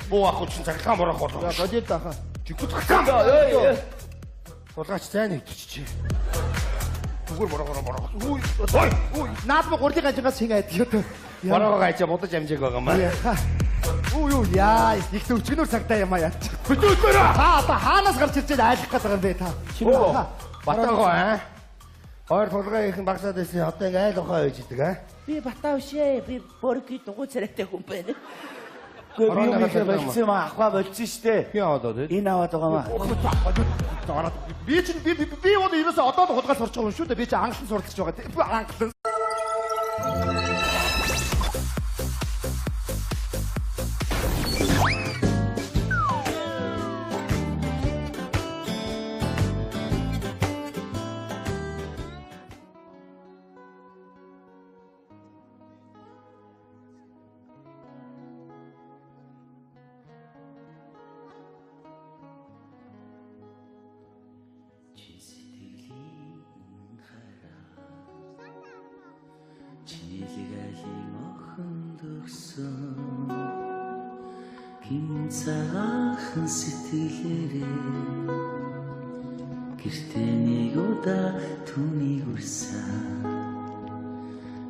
Буу ах чинь цагтаа морох болов. За болио л да хаа. Жиггүй цагтаа. Хулгайч зайн идчихжээ. Зүгээр борогоороо бороо. Үй. Ой. Үй. Наадмаа гурлын гажигаас хин айдаг. Борогоо гайчаа будаж амжааг байгаа юм аа. Үу юу яа, их төвчгнөр цагтаа юм аа яачих. Хөтөлбөрөө. Та одоо хаанаас гарч ирж айлах гээд байгаа юм бэ та? Батагаа аа. Хоёр тулгай их багсаад байсан. Одоо ингэ айл ухаа байж идэг аа. Би батаа бишээ. Би борги дугуй царайтай хүн байна. Гэхдээ би юм их болцсон юм аа. Ахва болцсон штэ. Би аваад аа. Энэ аваад байгаа маа. Би чинь би би бол ерөөсөө одоо л хулгай сурч байгаа юм шүү дээ. Би чинь англан суралцж байгаа. Би англан. Цагаахан сэтгэлээрээ гэртээ нэг удаа түүнийг үрсэн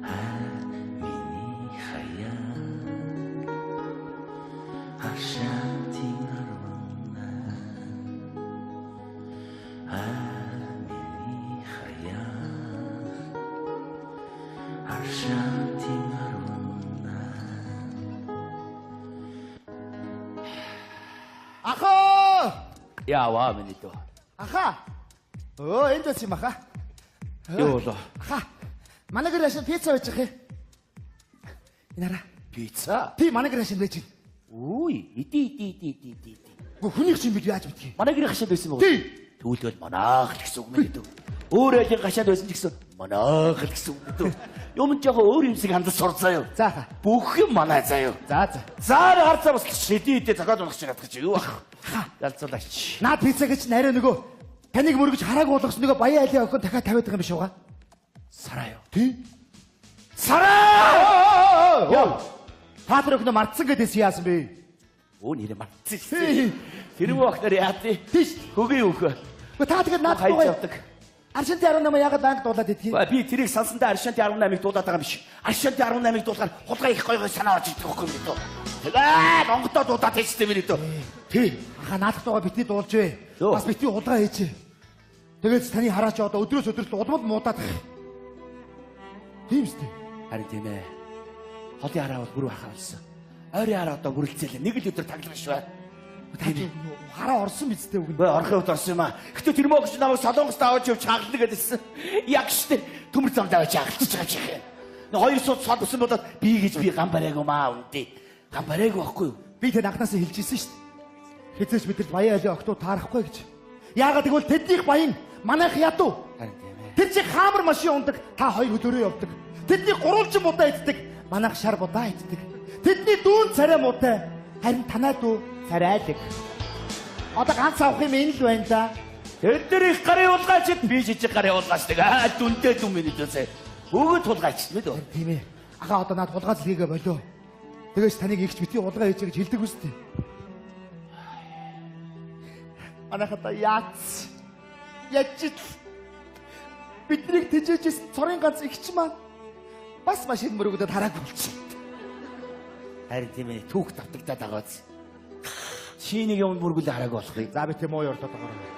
хайр миний хаяа аршаантын арванаа хайр миний хаяа аршаантын арванаа. Аха! Яава миний дөө. Аха. Өө энд байсан юм аха. Юу болоо? Аха. Манай гэр ашин пицца байж байгаа юм. Энэ хараа. Пицца? Тий, манай гэр ашин байж байна. Үгүй, иди иди иди иди иди. Гү хүнийх чинь бид яаж мэдгийг? Манай гэр хашаад байсан юм уу? Тий. Тэгвэл манаах л гэсэн үг миний дөө. Өөр айлын гашаад байсан ч гэсэн манаах л гэсэн үг гэдэг. Юм жоохон өөр юмсыг хандаж сурцаа юу. За аха. Бүх юм манай заа юу. За за. За харцаа бас шиди идэ зохиол унах чинь гадах чи юу ах. Ялцуулаач. Наад пицца гэж нарай нөгөө таныг мөргөж харааг уулгасан нөгөө баян айлын охин дахиад тавиад байгаа юм биш угаа. Сараа юу? Тий. Сараа! Йоо. Та тэр охиноо мартсан гэдээс яасан бэ? Өө нэрээ мартсан шүү дээ. Тэр мөн охиноор яа тий? Тийш. Хөгийн өхөө. Гэхдээ та тэгээд наад хайж явдаг. Аршинти 18 яагаад банк дуулаад идэх юм? Би тэрийг сансандаа Аршинти 18-ыг дуулаад байгаа юм биш. Аршинти 18-ыг дуулахаар хулгай их гой гой санаа орж ирдэг байхгүй юм дөө. Тэгээд онготоо дуудаад хийжтэй миний дөө. Тий. Аха наадах дуугаа битгий дуулж вэ. Бас битгий хулгай хийж. Тэгээд таны хараач одоо өдрөөс өдөрт улмад муудаад байх. Тийм үстэй. Харин тийм ээ. Холын хараа бол бүрүү хахаа болсон. Ойрын хараа одоо бүрэлцээлээ. Нэг л өдөр таглах шүү. Хараа орсон биз дээ үг нь. Бөө орохын үед орсон юм аа. Гэтэ тэр мөгч намайг Солонгост аваад явж хагална гэдээсэн. Яг штэ төмөр замд аваад хагалчих байгаа чих юм. Нэг хоёр сууд солбсон болоод би гэж би гам барайг юм аа үндэ. Гам барайг байхгүй юу? Би тань анхнаасаа хэлж ирсэн штэ. Хизээч бидэнд баян айлын октоо таарахгүй гэж. Яагаад гэвэл тэднийх баян манайх ядуу. Харин тийм ээ. Тэр чинь хаамар машин ундаг, та хоёр хөлөөрөө явдаг. Тэдний гурвалжин будаа иддэг, манайх шар будаа иддэг. Тэдний дүүн царай муутай, харин танай дүү царайлаг. Одоо ганц авах юм энэ л байна да. Тэд нар их гарын хулгайчд би жижиг гарын хулгайчдаг. Аа дүнтэй дүн миний дөөсэй. Бүгд хулгайчд мэд үү? Тийм ээ. Ахаа одоо над хулгай зэлгээгээ болоо. Тэгээс таныг ихч битгий хулгай хийж гэж хэлдэг үстэй. Манайхаа яац. Ячил. Биднийг тэжээжсэн цорын ганц ихч маань бас машин мөрөгдөд хараагүй болчихсон. Харин тийм ээ түүх давтагдаад байгаа биз. Шинийг юм мөргөл хараагүй болох юм. За би тийм уу ордоод байгаа.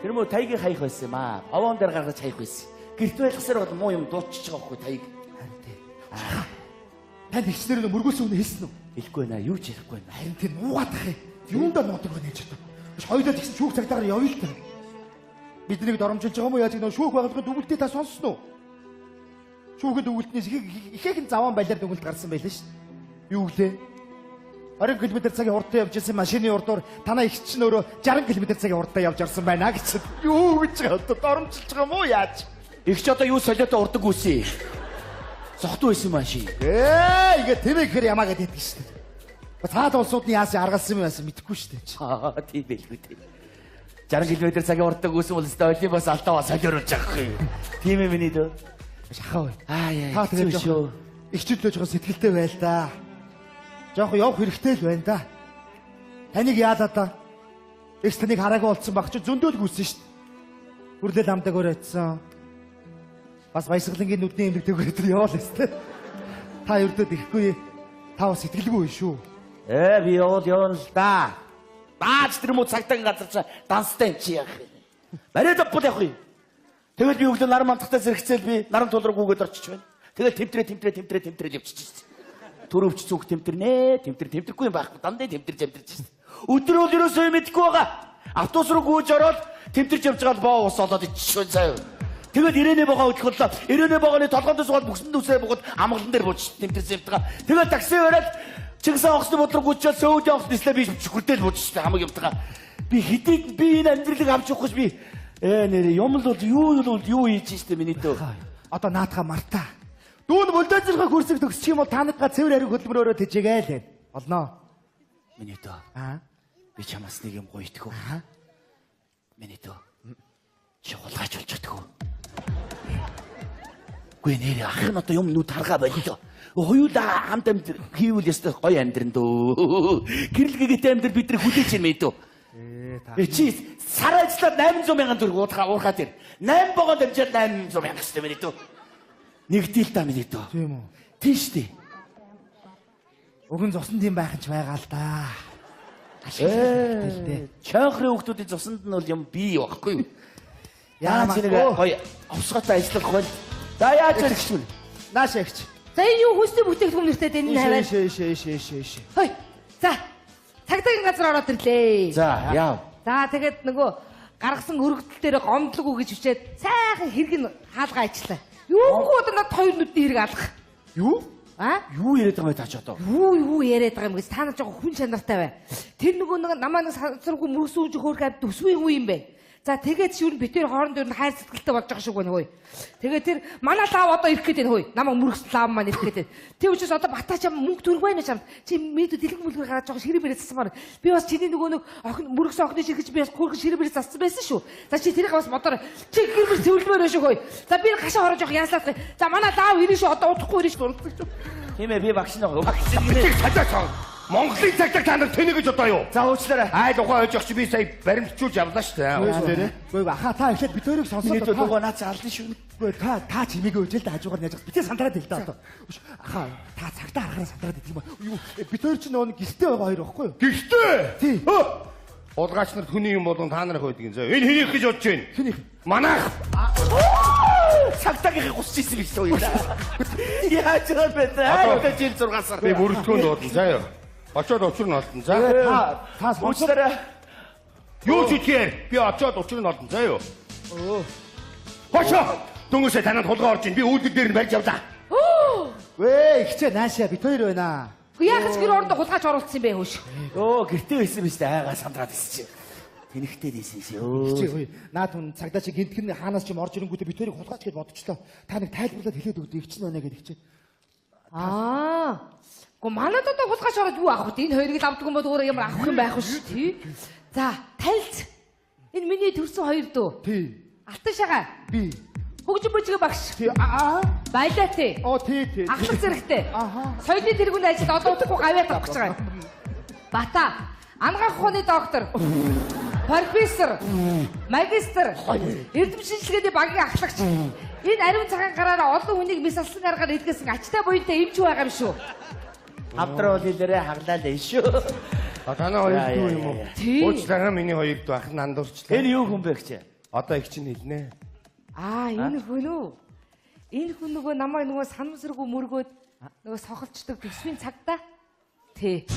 Тэр мөө тайгийг хаях байсан юм аа. Овоон дээр гаргаж хаях байсан. Гэрт байлгасаар бол муу юм дуучиж байгаа байхгүй тайг. Харин тийм. Танд ихчнэр нь мөргөөсөн үнэ хэлсэн үү? Хэлэхгүй наа, юу ч ярихгүй наа. Харин тийм нуугаад ах юм. Юундаа нуудаг вэ нэж одоо. Хоёулаа тэгсэн шүүх цагдаагаар явъя л та. Биднийг доромжилж байгаа юм уу яаж нөө шүүх байгууллагын дүгнэлтээ та сонссон уу? Шүүхийн дүгнэлтнээс ихээхэн заван балиар дүгнэлт гарсан байлаа шүү дээ. Юу гэлээ? 20 км цагийн хурдтай явж исэн машины урдуур танаа их чинь өөрөө 60 км цагийн хурдтай явж орсон байна гэж. Юу гэж байгаа одоо доромжилж байгаа юм уу яаж? Их ч одоо юу солиотой урдаг үсэ. Зохтуу байсан машин. Ээ, ингээ тэмээ гэхээр ямаа гэдээ хэлдэг шүү дээ. Цаад улсууд нь яасан аргалсан юм яасан мэдэхгүй шүү дээ. Аа, тийм байлгүй дээ. 60 км цагийн хурдтай гүйсэн бол өстой Олимпос алдаа солиоруулж байгаа юм. Тийм ээ миний дөө. Шахаа бай. Аа яа. Та тэгээд шүү. Ихчүүдлээ жоохон сэтгэлтэй байл та. Жоохон явах хэрэгтэй л байна да. Таныг яалаа да. Эгч таныг хараагүй болцсон баг чи зөндөөл гүйсэн шүү дээ. Хүрлэл амдаг өөр очсон. Бас баясгалангийн нүдний эмнэлэг төгөөд тэр яваал өстэй. Та ердөөд ихгүй. Та бас сэтгэлгүй шүү. Ээ би явуул явна л да. Баач тэр муу цагтаагийн газар чи данстай юм чи яах юм. Бариад авбал явах юм. Тэгэл би өглөө наран мандахтай зэрэгцээл би наран тул руу гүгээд орчиж байна. Тэгэл тэмтрээ явчихчихсэн. Төрөвч зүг тэмтэрнэ, тэмтэр тэмтэргүй юм байхгүй. Дандаа тэмтэрч амтэрч шээ. Өдөр бол ерөөсөө мэдэхгүй байгаа. Автобус руу гүйж ороод тэмтэрч явж байгаа л боо ус олоод иччихвэн заяа. Тэгэл ирээнэ богоо хөдлөлөө. Ирээнэ богооны толгойн дэс суугаад бүксэн дүсээ богод амгалан дээр бууж тэмтэрсэн юмтгаа. Тэгэл такси бариад Чингис онгоцны бодлого гүйчээд сөөдийн онгоц нислээ би чүхүртэл бууж шээ хамаг юмтгаа. Би хэдий би энэ амьдралыг авч явах гэж би нэрээ юм л бол юу бол юу хийж штэ миний дөө. Одоо наадхаа мартаа. Дүүн бульдозерхоо курсыг төгсчих юм бол та надгаа цэвэр хариу хөдөлмөрөөрөө тэжээгээ л байна. Олноо. Миний дөө. Аа. Би чамаас нэг юм гоё итгэв. Аа. Миний дөө. Чи хулгайч болж чаддаг уу? Гүй нэрээ ах нь одоо юм нүд харгаа боллоо. Хоёулаа хамт амьдр хийвэл ёстой гоё амьдрын дөө. Гэрэлгээтэй амьдрал бид нар хүлээж юм ээ дөө. Та. Чи сар ажиллаад 800 мянган төгрөг уурхаа тэр. 8 богоо дамжаад 800 мянга штэ миний дөө. Нэгдэл та миний дөө. Тийм үү? Тийм штэ. Уг нь зусан тийм байх нь ч байгаа л да. Ашиглах хэрэгтэй. Чойхрын хүмүүсийн зусанд нь бол юм бий байхгүй юу? Яа Яа чи нэг гоё овсгоотой ажиллах бол. За яаж хэрэгч вэ? Нааш ягч. За энэ юу хүсдэг бүтээгдэхүүн нэртэй энэ хаваа. Ш. Хой. За. Цагдаагийн газар ороод ирлээ. За яав. За тэгээд нөгөө гаргасан өргөдөл дээр гомдлого гэж бичээд сайхан хэрэг нь хаалгаа ажиллаа. Юугүй одоо над хоёр нүдний хэрэг алах. Юу? А? Юу яриад байгаа юм бэ та ч одоо? Юу яриад байгаа юм гэж та нар жоохон хүн чанартай бай. Тэр нөгөө нэг намаа нэг сансаргүй мөргсөн үжи хөөрхөн амьд төсвийн үе юм бэ. За тэгээд ч юу бид тэр хооронд ер нь хайр сэтгэлтэй болж байгаа шиг байна хөөе. Тэгээд тэр манай лав одоо ирэх гээд байна хөөе. Намайг мөргсөн лав маань ирэх гээд байна. Тэр учраас одоо батаа чам мөнгө төрөх байна чам. Чи мэдүү дэлгэн бүлгээр гараад жоохон ширээ бэрээ засмаар. Би бас чиний нөгөө нэг охин мөргсөн охины ширхэж би бас хөөрхөн ширээ бэрээ зассан байсан шүү. За чи тэрийг бас бодоор чи гэр бүл цэвэрлэмээр байна шүү хөөе. За би хашаа хороо жоохон яаслаад. За манай лав ирнэ шүү одоо удахгүй ирнэ шүү. Тийм ээ би багш нэг багш нэг цадаа цаа. Монголын цагдаа та нар тэнэ гэж одоо юу? За уучлаарай. Айл ухаан хойж явах чи би сая баримтчулж авлаа шүү дээ. Үгүй ахаа та эхлээд бид хоёрыг сонсоод та нөгөө наа чи алдан шүү. Үгүй та чимээгээ үжил да хажуугаар няж битээ сандраад ил да одоо. Ахаа та цагдаа харахаар сандраад идэх юм аа. Юу бид хоёр чи нөгөө гэртээ байгаа хоёр байхгүй юу? Гэртээ. Тий. Хулгайч нар хүний юм болон та нарыг хойдог юм зөө. Энэ хэнийх гэж бодож байна. Хэнийх. Манайх. Цагдаагийнхыг гусч ирсэн биш үү? Яаж юм бэ? Одоо жил 6 сар. Би бүрэлдэхүүн дуудана заа юу. Очоод учир нь олдон за. Та уучлаарай. Юу ч үгээр би очоод учир нь олдон заа юу. Хошоо. Дөнгөсөө танад хулгай орж ин би үүдэл дээр нь барьж явлаа. Вэ ихчээ наашаа бит хоёр байна. Үгүй яах гэж гэр орондоо хулгайч оруулсан юм бэ хөөш. Өө гэртээ байсан биз дээ айгаа сандраад ирсэн чи. Тэнэгтэй дийсэн шээ. Ихчээ хөөе. Наад хүн цагдаа чи гинтгэн хаанаас ч юм орж ирэнгүүтээ бит хоёрыг хулгайч гэж бодчихлоо. Та нэг тайлбарлаад хэлээд өгдөө ихч нь байна гэдэг ихчээ. Аа. Гэхдээ манад одоо хулгайч ороод юу авах вэ? Энэ хоёрыг л авдаг юм бол өөрөө ямар авах юм байх вэ шүү тий. За, танилц. Энэ миний төрсөн хоёр дүү. Тий. Алтан шагаа. Би. Хөгжин бүжиг багш. Тий. Аа. Байлаа тий. Оо тий тий. Ахлах зэрэгтэй. Аха. Соёлын тэргүүний ажилд одоо удахгүй гавьяа тавих гэж байгаа. Бата. Анагаах ухааны доктор. Профессор, магистр, эрдэм шинжилгээний багийн ахлагч. Энэ ариун цагаан гараараа олон хүнийг мэс алсан аргаар илгээсэн ачтай буянтай эмч байгаа юм шүү. Хавдраа бол хэлээрээ хаглаа л шүү. А танаа хоёр дүү юм уу? Уучлаарай миний хоёр дүү ах нандуурчлаа. Энэ юу хүн бэ гэж? Одоо их чинь хэлнэ. Аа энэ хүн үү? Энэ хүн нөгөө намайг нөгөө санамсаргүй мөргөөд нөгөө сохолчдөг төсвийн цагтаа. Тий.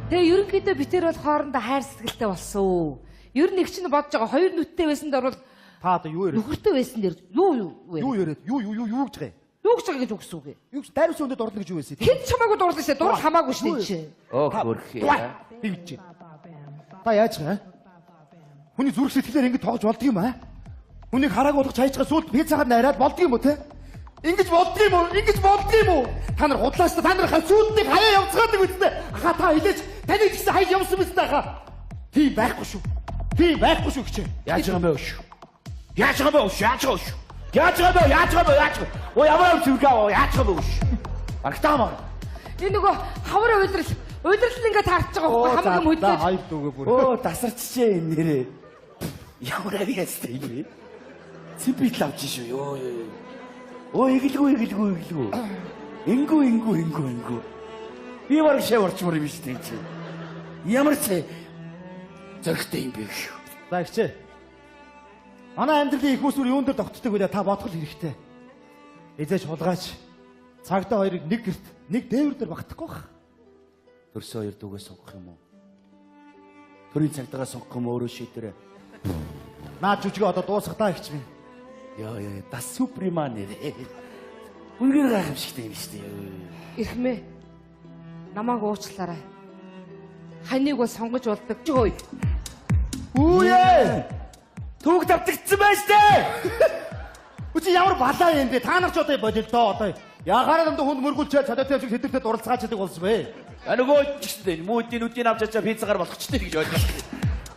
Тэгээ ерөнхийдөө би тэр бол хоорондоо хайр сэтгэлтэй болсон. Ер нь их чинь бодож байгаа хоёр нүдтэй байсан дор бол та одоо юу яриад? Нөхөртэй байсан дэр юу юу вэ? Юу яриад? Юу юу юу юу гэж байгаа юм? Юу гэж байгаа гэж үгсэн үг. Юу гэж дайруулсан хүндэд дурлах гэж юу байсан? Хэд ч хамаагүй дурлаа шээ. Дурлах хамаагүй шээ чи. Өөх хөрхий. Би гэж. Та яаж байгаа? Хүний зүрх сэтгэлээр ингэж тоглож болдго юм аа? Хүнийг харааг болгож хайж байгаа сүүлд пиццагаар найраад болдго юм уу те? Ингэж болдго юм уу? Ингэж болдго юм уу? Та нар худлаач та нар сүүлдний хаяа явцгаадаг үстэ. Аха та хэлээч таныг ч гэсэн хаяж явсан биз дээ аха. Тийм байхгүй шүү. Тийм байхгүй шүү гэж. Яаж байгаа юм бэ шүү? Яаж байгаа юм бэ шүү? Яаж байгаа шүү? Яаж байгаа юм бэ? Яаж байгаа юм бэ? Яаж байгаа? Ой ямар юм зүрхээ аа яаж байгаа юм бэ шүү? Барагтаа маа. Энэ нөгөө хавар уйлрал уйлрал нь ингээд таарч байгаа байхгүй хамаг юм хөдлөөж. Хоёр дүүгээ бүр. Өө тасарчжээ энэ нэрээ. Ямар авиастай юм бэ? Цэмбит авч шүү. Йоо ёо. Өө эгэлгүй эгэлгүй эгэлгүй. Ингүү ингүү ингүү ингүү. Би бараг шав орчмор юм шүү дээ чи. Ямар ч зөрөгтэй юм бэ шүү. За ихчээ. Манай амьдралын их усүр юун дээр тогтдог вэ? Та бодох хэрэгтэй. Эзэж хулгайч цагдаа хоёрыг нэг гэрт нэг дээвэр дээр багтахгүй бах. Төрсөн хоёр дүүгээ сонгох юм уу? Төрийн цагдаагаа сонгох юм өөрөө шийдэрэ. Наад жүжигээ одоо дуусгах та ихч минь. Йоо ёо, да суприман нэрээ. Үнээр гайхамшигтай юм шүү дээ. Эрхмээ. Намайг уучлаарай. Ханыг бол сонгож болдог. Хөөе. Үе! Түүг давтагдсан байж тээ. Үгүй ямар балаа юм бэ? Та нар ч одоо болилдоо одоо. Яхаараа намд хүнд мөргүүлчээд цадаатай шиг сэдвэртэй дурлцгааж идэг болсон бэ? А нөгөө ч гэсэн мүүдийн нүдийг авч ачаа пиццагаар болгочтой гэж ойлгож.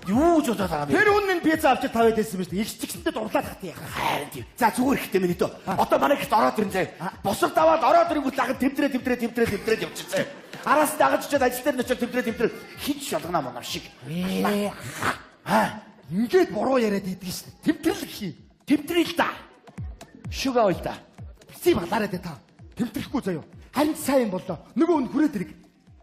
Юу ч бодоод байгаа юм бэ? Тэр хүн минь пицца авч тавиад байсан биз дээ. Их ч гэсэндээ дурлаад хат яах. Харин тийм. За зүгээр ихтэй миний дөө. Одоо манай гэрт ороод ирэн заяа. Босго даваад ороод ирэнгүүт лаган тэмдрээ тэмдрээ тэмдрээ тэмдрээ явчих заяа. Араас дагаж очиад ажил дээр нь очиад тэмдрээ тэмдрээ хин ч шалгана маа шиг. Аа. Ингээд буруу яриад идэг шин. Тэмдрэл гэх юм. Тэмдрэл та. Шүг авъя та. Биций балаараа дээ та. Тэмтрэхгүй заяа. Харин сайн юм боллоо. Нөгөө хүн хүрээд ирэг.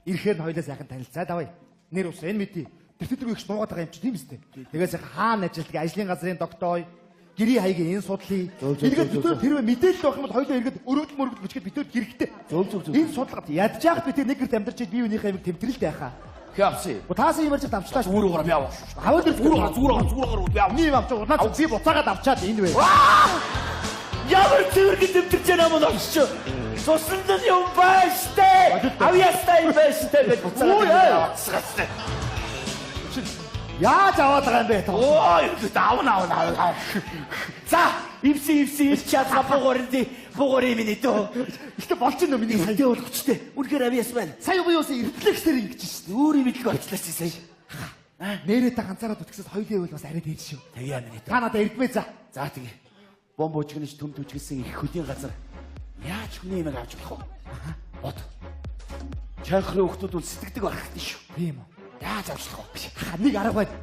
Ирэхээр нь хоёлаа сайхан танилцаа даваа. Нэр ус энэ мэдээ. Тэр тэдрүү их нуугаад байгаа юм чи тийм үстэй. Тэгээ сайхан хаана ажилтдаг ажлын газрын доктор, гэрийн хаягийн энэ судлыг. Эргээд бид тэр хэрвээ мэдээлэл байх юм бол хоёлаа эргээд өрөвдөл мөрөвдөл бичгээд бид тэр хэрэгтэй. Зөв зөв зөв. Энэ судалгаад ядж яах би тэр нэг гэрт амьдарч бие биенийхээ амиг тэмтрэлтэй байхаа. Хэ авсан. Таас юм ярьж авчлаа. Зүгээр угаар би авах. Аваад ир зүгээр угаар зүгээр угаар зүгээр угаар би авах. Миний юм авч унаа би буцаагаад авчаад энэ вэ. Ямар цэвэрхэн тэмтэрч яана мөн авч. Цуснд нь юм байна штэ. Авьяастай юм байна штэ гэж буцаагаад авчихсан. Яаж аваад байгаа юм бэ та? Оо, давна авна авна. За, ивси ивси ивч чадгаа бугуурын бугуурын миний дөө. Гэтэ болж гинэ миний сая болгочтой. Үнэхээр авьяас байна. Сая буюу рефлексээр ингэж шин. Өөр юм илэг болчлаа чи сая. Нэрээ та ганцаараа зүтгэсээс хоёулын үйл бас арай дээд шүү. Тэгээ миний дөө. Та надад эрдмээ за. За тэгээ. Бомб божигнож төм түжгэлсэн их хөлийн газар яаж хүний юм авч болох вэ? Бод. Чайхрын хүмүүс бол сэтгэдэг байх хэрэгтэй шүү. Тийм үү. Яаж авч болох вэ? Нэг арга байна.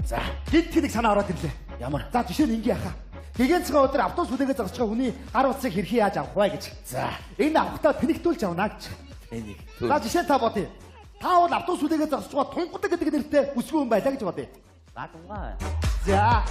За. Гинт нэг санаа ороод ирлээ. Ямар? За жишээ нь ингээ яхаа. Гэгээн цагаан өдөр автобус хүлээгээ зогсож байгаа хүний гар утсыг хэрхэн яаж авах вэ гэж. За. Энэ авахтаа тэнэгтүүлж авна гэж. Тэнийг. За жишээ та бодъё. Та бол автобус хүлээгээ зогсож байгаа тунгадаг гэдэг нэртэй бүсгүй хүн байлаа гэж бодъё. За тунгаа. За.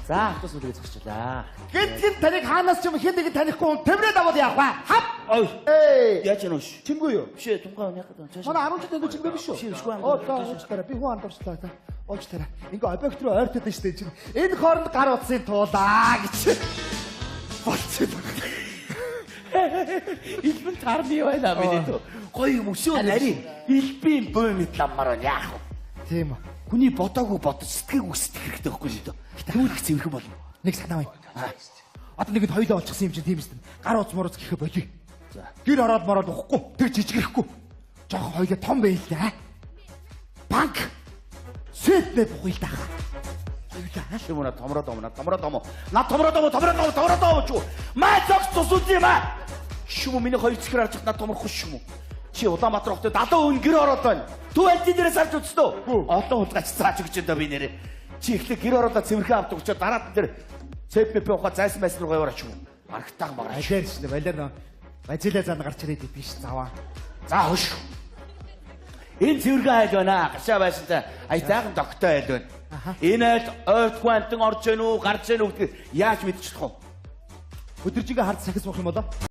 За автобус хүлээгээ зогсчлаа. Гинт гинт таныг хаанаас ч юм хэн нэгэн танихгүй хүн тэмрээд аваад явах вэ? Хап. Ой. Эй. Яаж яах вэ? Чимгүй юу? Биш ээ тунгаа яах вэ? Манай 10 жил энэ чимгүй биш үү? Биш бишгүй. Оо за уучлаарай. Би хүн андуурчлаа. За уучлаарай. Ингээ объект руу ойртоод байна шүү дээ чинь. Энэ хооронд гар утсын туулаа гэж. Болцсон юм. Илбэн тарны байна миний дөө. Гоё юм өсөө нарийн. Илбийн бөө мэт ламмаар байна яах вэ? Тийм үү. Хүний бодоогүй бодож сэтгээг үсдэх хэрэгтэй байхгүй шүү дээ. Түүнх цэвэрхэн болно. Нэг санаа байна. Одоо нэгэд хоёлоо олчихсан юм чинь тийм үст. Гар утас морууц гэхэ болиё. За. Гэр ороод мороод ухахгүй. Тэр жижигрэхгүй. Жохон хоёлоо том байл да. Банк. Сэтнэ бугуйл даа. Шүмүнэ томроо домно томроо домо. На томроо домо томроо домо томроо домо чүү. Маа зогс тус үзье маа. Шүмү миний хоёр цэхэр харж над томрохгүй шүмү. Чи Улаанбаатар хотод 70% гэр ороод байна. Төв альтын дээрээс харж үзсэн үү? Олон хулгайч зааж өгч энэ би нэрээ. Чи эхлээ гэр ороодоо цэвэрхэн авдаг учраас дараа нь тэр ЦПП ухаа зайсан байсан руу яваарч юм. Барагтааг мараа. Балер шнэ балер нөө. Базилаа зан гарч ирээд идэх ш заваа. За хөш. Энэ цэвэрхэн айл байна. Гашаа байсантай аятайхан догтой айл байна. Энэ айл ойртгүй амтан орж гэнэ үү, гарч гэнэ үү гэдгийг яаж мэдчих вэ? Өдөржингөө хард сахис суух юм болоо?